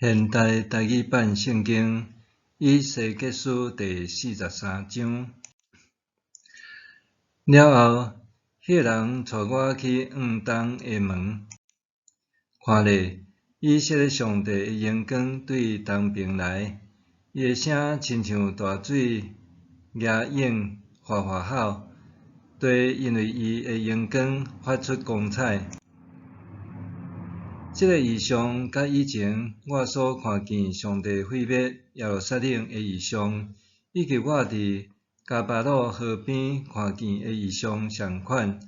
現代台語版聖經以西結書第四十三章。了後，彼个人帶我去向東的門，看咧，以色列上帝的榮光對東爿來，伊的聲親像大水夯湧嘩嘩吼，地因為伊的榮光發出光彩。這个異象佮以前我所看見上帝毀滅耶路撒冷的異象，以及我佇迦巴魯河邊看見的異象仝款，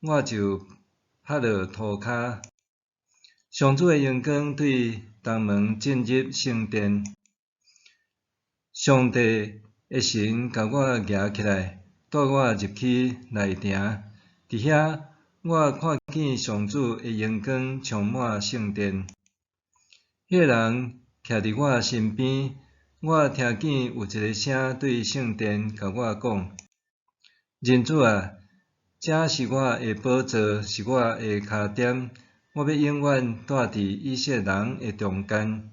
我就趴落塗跤。上主的榮光對東門進入聖殿，上帝的神共我舉起來，帶我入去內埕，佇遐我看見上主的榮光充滿聖殿。彼个人徛佇我身邊，我聽見有一个聲對聖殿共我講：人子啊，這是我的寶座，是我的跤點，我欲永遠住佇以色列人的中間。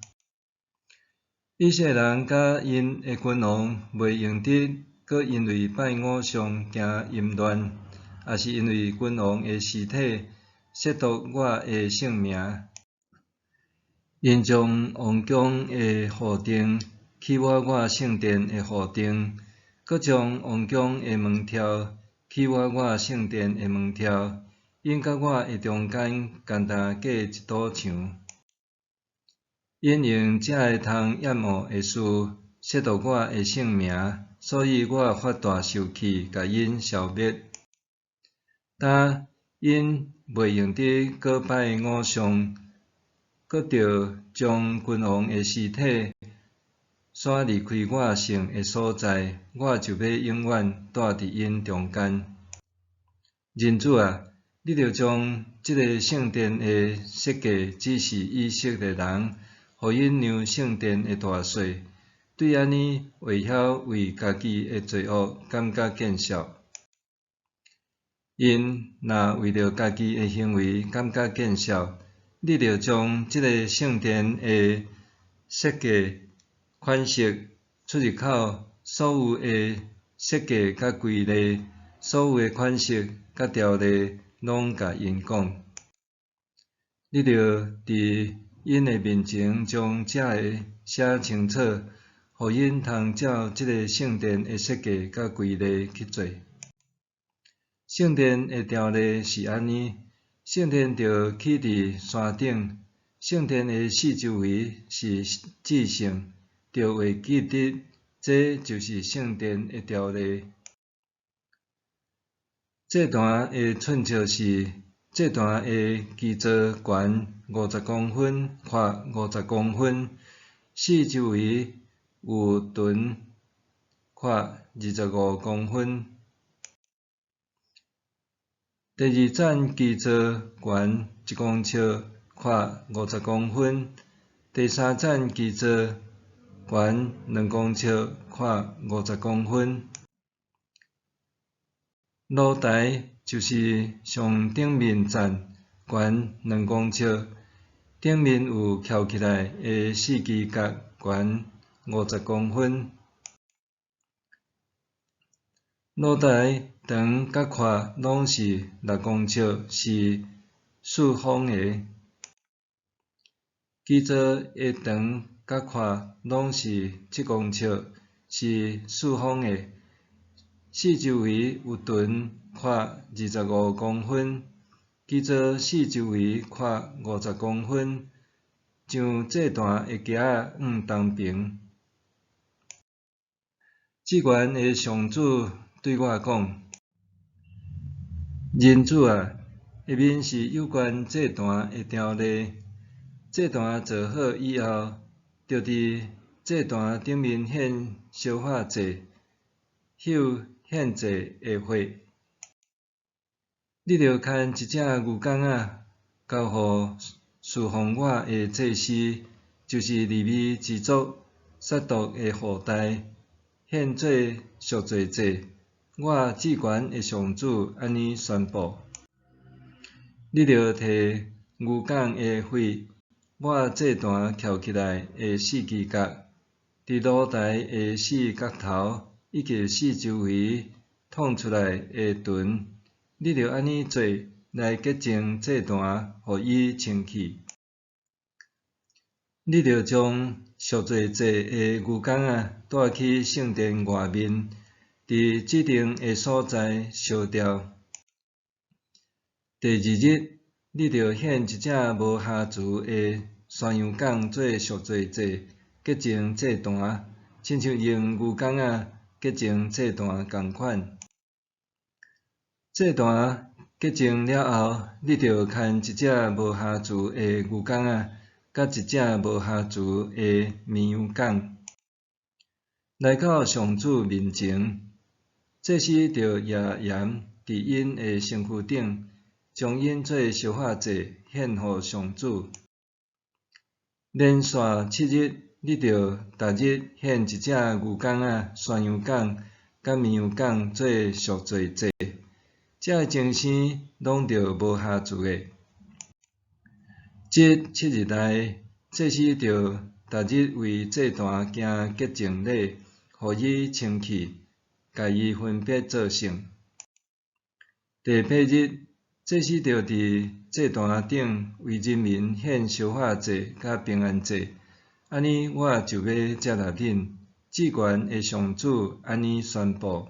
以色列人佮𪜶的君王袂用得閣因為拜偶像行淫亂，抑是因為君王的屍體褻瀆我的聖名。𪜶將王宮的戶頂起倚我聖殿的戶頂，閣將王宮的門柱起倚我聖殿的門柱，𪜶佮我的中間干焦隔一堵牆。𪜶用這个通厭惡的事褻瀆我的聖名，所以我發大受氣，共𪜶消滅。今𪜶袂用得閣拜偶像，閣著將君王的屍體徙離開我聖的所在，我就欲永遠住佇𪜶中間。人子啊，你著將這个聖殿的設計指示以色列人，予𪜶量聖殿的大小，對按呢會曉為家己的罪惡感覺見笑。𪜶若為著家己的行為感覺見笑，你著將這个聖殿的設計款式、出入口所有的設計佮規例，所有的款式佮條例，攏共𪜶講。你著佇𪜶的面前將這个寫清楚，予𪜶通照這个聖殿的設計佮規例去做。聖殿的條例是按呢：聖殿著起佇山頂，聖殿的四周圍是至聖，著會記得，這就是聖殿的條例。祭壇的寸尺是：祭壇的基座懸五十公分，闊五十公分，四周圍有長闊25公分。第二層基座懸一公尺，闊五十公分；第三層基座懸2公尺，闊五十公分。爐台就是上頂面層，懸兩公尺，頂面有翹起來的四支角，懸五十公分。爐台長佮闊攏是6公尺，是四方的。基座的長佮闊攏是7公尺，是四方的。四周圍有長闊25公分，基座四周圍闊五十公分，上祭壇的屐仔向東爿。至懸的上主對我講：人子啊，下面是有關祭壇的條例。祭壇做好以後，著佇祭壇頂面獻燒化祭、搝獻祭的血。你著牽一隻牛犅仔，交予事奉我的祭司，就是利未支族撒督的後代，獻做贖罪祭。我至懸的上主按呢宣布：你著提牛犅的血，我祭壇徛起來的四支角，佇爐台的四角頭，以及四周圍淌出來的歕，你著按呢做來潔淨祭壇，予伊清氣。你著將贖罪祭的牛犅仔帶去聖殿外面，佇指定的所在燒掉。第二日，你著獻一隻無瑕疵的山羊犅做贖罪祭，潔淨祭壇，親像用牛犅仔潔淨祭壇仝款。祭壇潔淨了後，你著牽一隻無瑕疵的牛犅仔，佮一隻無瑕疵的綿羊犅，來到上主面前。祭司著額鹽佇𪜶的身軀頂，將𪜶做燒化祭獻予上主。連續7日，你著逐日獻一隻牛犅仔、山羊犅佮綿羊犅做贖罪祭，這个情形攏著無瑕疵的。這七日內，祭司著逐日為祭壇行潔淨禮，予伊清氣，共伊分別做聖。第八日，祭司著佇祭壇頂為人民獻燒化祭佮平安祭，按呢我就欲接納恁。至懸的上主按呢宣布。